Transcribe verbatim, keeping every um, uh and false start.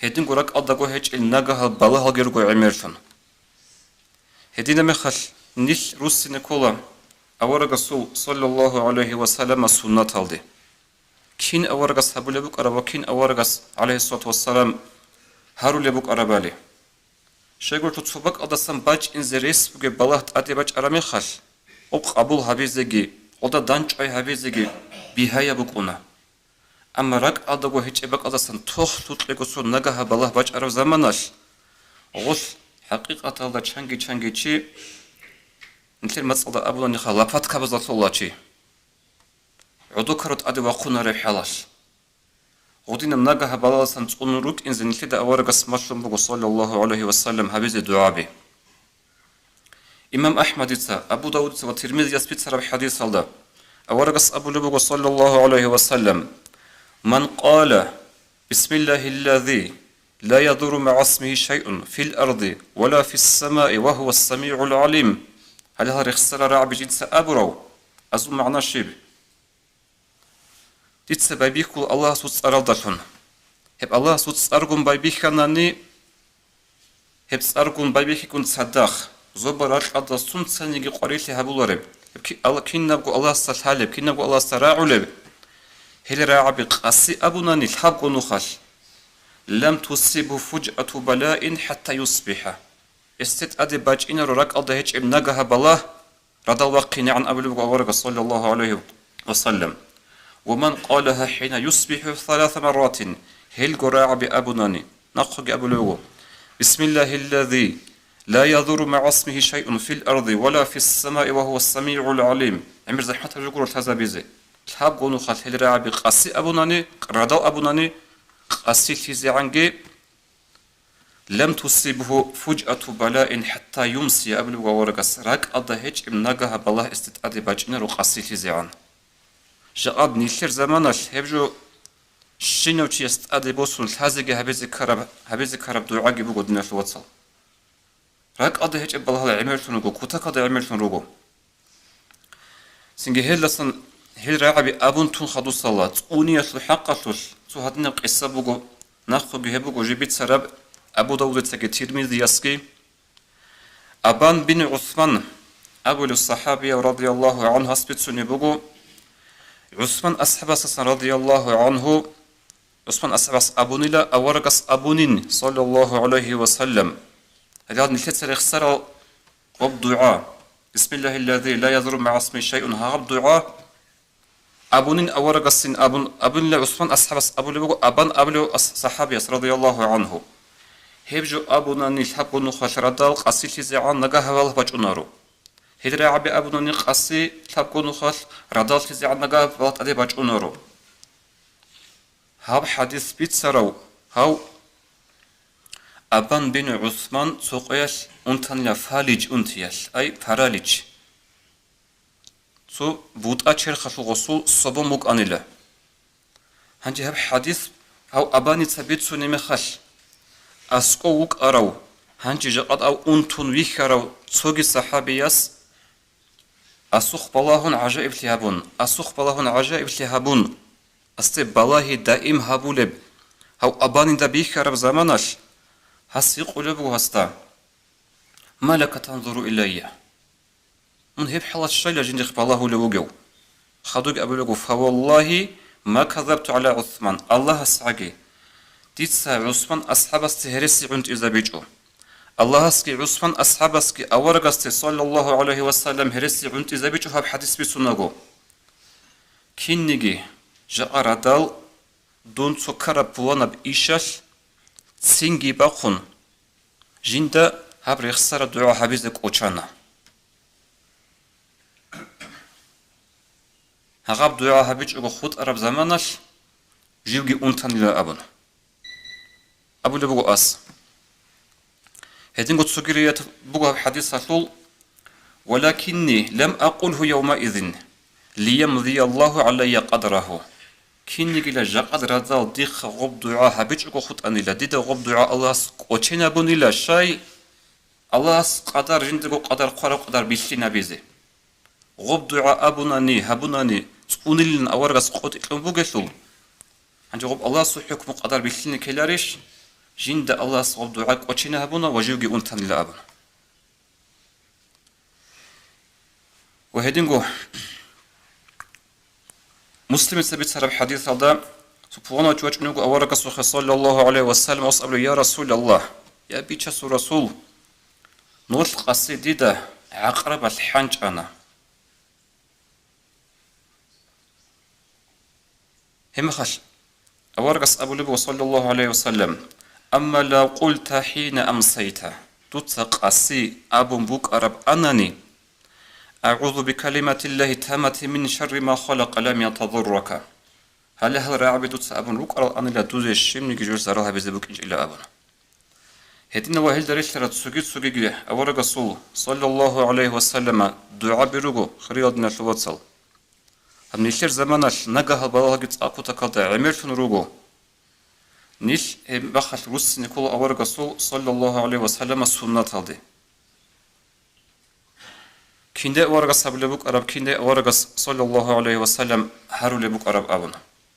Гьединго ракӀалдаго гьечӀел нагагьал балагьалги руго гӀемерлъун. Гьедина мехалъ нилъ руссине ккола аварагасул саллаллагьу гӀалайгьи ва саллама суннаталде. Кин аварагас гьабулеб букӀараб ва кин аварагас, гӀалайгьиссалату вассалам, гьарулеб букӀарабали. Щайгурелъул цо бакӀалдасан бачӀинзе рес бугеб балагь тӀаде бачӀараб мехалъ, гъоб къабул гьабизеги, гъода дандчӀвай гьабизеги бигьаяб букӀуна. Амма ракӀалдаго гьечӀеб бакӀалдасан тохлъукьего цо нагагьаб балагь бачӀараб заманалъ, гъолъ хӀакъикъаталда чанги-чанги чи, нилъер мацӀалда абуланиха, лопаткабазда лъола чи. ГӀодокаро тӀаде вахъунареб хӀалалъ. Гъудинаб нагагьаб балагьалдасан цӀунун рукӀинзе нилъеда аварагас малъун буго, саллаллагьу гӀалайгьи ва саллам, гьабизе дугӀаби. Имам АхӀмадица, Абу Давудица ва Тирмизияс бицараб хӀадисалда аварагас абулеб буго, саллаллагьу гӀалайгьи ва саллам: «Ман къала: Бисмиллагьиллази ла ядурру магӀа исмигьи шайъун фил арди ва ла фис самаи ва гьува ас-самигӀул гӀалим». Гьале гьал рехсарал рагӀаби жинца абурав, азул магӀна щиб? Дица байбихьула Аллагьасул цӀаралдалъун. Гьеб Аллагьасул цӀаргун байбихьанани, гьеб цӀаргун байбихьигун цадахъ, зобал ракьалда сунцаниги къварилъи гьабулареб, гьеб ки-, Алла-, кинабго Аллагьасда лъалеб, кинабго Аллагьасда рагӀулеб, гьел рагӀаби къаси абунани лъабго нухалъ: «Лам тусибгьу фужъату балаин хӀатта юсбихӀа». Гьесде тӀаде бачӀинаро ракӀалда гьечӀеб нагагьаб балагь, радал вахъинегӀан абулеб буго аварагас, саллаллагьу гӀалайгьи ва саллам. «Ва ман къалагьа хӀина юсбихӀу саласа марратин», гьелго рагӀаби абунани, нахъеги абулеб буго: «Бисмиллагьиллази ла ядурру магӀа исмигьи шайъун фил арди ва ла фис самаи ва гьува ас-самигӀул гӀалим». ГӀемер захӀматаб жо гуро лъазабизе. Лъабго нухалъ гьел рагӀаби къаси абунани, радал абунани, къасилъизегӀанги, «Лам тусибгьу фужъату балаин хӀатта юмсия», абулеб буго аварагас, ракӀалда гьечӀеб нагагьаб балагь гьесде тӀаде бачӀинаро къасилъизегӀан. Жакъад нилъер заманалъ гьеб жо щинав чияс тӀаде босун лъазеги гьабизе ккараб, гьабизе ккараб дугӀаги буго, диналъул вацал. РакӀалда гьечӀеб балагьал гӀемерлъун руго, кутакалда гӀемерлъун руго. Цинги гьелдасан гьел рагӀаби абун тун хадусала, цӀуниялъул хӀакъалъулъ цо гьадинаб къиса буго, нахъеги гьеб буго жиб бицараб Абу Давудицаги Тирмизиясги. Абан бин ГӀусман абулев сахӀабияв радияллагьу гӀанхӀас бицунеб буго, ГӀусман асхӀабасасан радияллагьу гӀанхӀу, ГӀусман асхӀабас абунила, аварагас абунин, саллаллагьу гӀалайгьи ва саллам. Гьале нилъеца рехсарал гъоб дугӀа, «Бисмиллагьиллази ла ядурру магӀа исмигьи шайъун», гьаб дугӀа абунин аварагасин абун, абунила ГӀусман асхӀабас абулеб буго, Абан абулев ас-, сахӀабияс, радияллагьу гӀанхӀу. Гьеб жо абунани лъабго нухалъ радал къасилъизегӀан нагагьаб балагь бачӀунаро. Гьел рагӀаби абунани къаси лъабго нухалъ радаллъизегӀан нагагьаб балагь тӀаде бачӀунаро. Гьаб хӀадис бицарав гьав Абан бин ГӀусман цо къоялъ унтанила, фалиж унтиялъ, ай, паралич. Цо бутӀа черхалъул гъосул собун букӀанила. Гьанже гьаб хӀадис гьав Абаница бицунеб мехалъ, аскӀов вукӀарав, гьанже жакъа тӀав унтун вихьарав цоги сахӀабияс асухъ балагьун гӀажаиблъи гьабун, асухъ балагьун гӀажаиблъи гьабун, асде балагьи даим гьабулеб гьав Абанида бихьараб заманалъ, гьас гьикъулеб буго гьасда: «Ма лака танзуру илайя?» Мун гьеб хӀалалъ щайла жиндихъ балагьулев вугев? Хадуги абулего: «Фаваллагьи ма казабту гӀала ГӀусман», Аллагьас гӀаги, дица ГӀусман асхӀабасде гьереси гӀунтӀизабичӀо. Аллагьасги ГӀусман асхӀабасги аварагасде, саллаллагьу гӀалайгьи ва саллам, гьереси гӀунтӀизабичӀо гьаб хӀадис бицунаго. Кинниги жакъа радал дун цо ккараб пуланаб ишалъ цинги бахъун, жинда гьаб рехсараб дугӀа гьабизе кӀочана. Гьаб дугӀа гьабичӀого хутӀараб заманалъ живги унтанила абун. Абулеб буго ас. Гьединго цоги рият буго гьаб хӀадисалъул: «Валакинни лам акъулгьу явмаизин, лиямзияллагьу гӀалайя къадрагьу». Киннигила жакъад радал дихъа гъоб дугӀа гьабичӀого хутӀанила, дида гъоб дугӀа Аллагьас кӀоченабунила, щай Аллагьас къадар, жиндирго къадар, хъвараб къадар бихьинабизе. Гъоб дугӀа абунани, гьабунани, цӀунилин аварагас къотӀи кьун бугелъул, гьанже гъоб Аллагьасул хӀукму къадар бихьине ккеларищ? Жинда Аллагьас гьаб дугӀа кӀочине гьабуна ва живги унтанила абун. Ва гьединго Муслимица бицараб хӀадисалда, цо пуланав чи вачӀун вуго аварагасухъе, саллаллагьу гӀалайгьи ва саллам, ас абула: «Я Расулаллагь, я Бичасул Расул, нолъ къаси дида гӀакърабалъ хӀанчӀана». Гьеб мехалъ аварагас абулеб буго, саллаллагьу гӀалайгьи ва саллам: «Амма лав къулта хӀина амсайта, дуца къаси абун букӀараб анани, агӀузу бикалиматиллагьи таммати мин шарри ма халакъа лам ятадуррака». Гьале гьал рагӀаби дуца абун рукӀарал анила дузе щибниги жур зарал гьабизе букӀинчӀила абун. Гьединав ва гьелда релълъарал цоги-цогиги аварагасул, саллаллагьу гӀалайгьи ва саллама, дугӀаби руго, хириял диналъул вацал. Гьаб нилъер заманалъ нагагьал балагьалги цӀакъ кутакалда гӀемерлъун руго. Нилъ гьеб мехалъ руссине ккола аварагасул, саллаллагьу гӀалайгьи ва саллама, суннаталде. Киндай аварагас гьабулеб букӀараб, киндай аварагас, саллаллагьу гӀалайгьи ва саллам, гьарулеб букӀараб абун.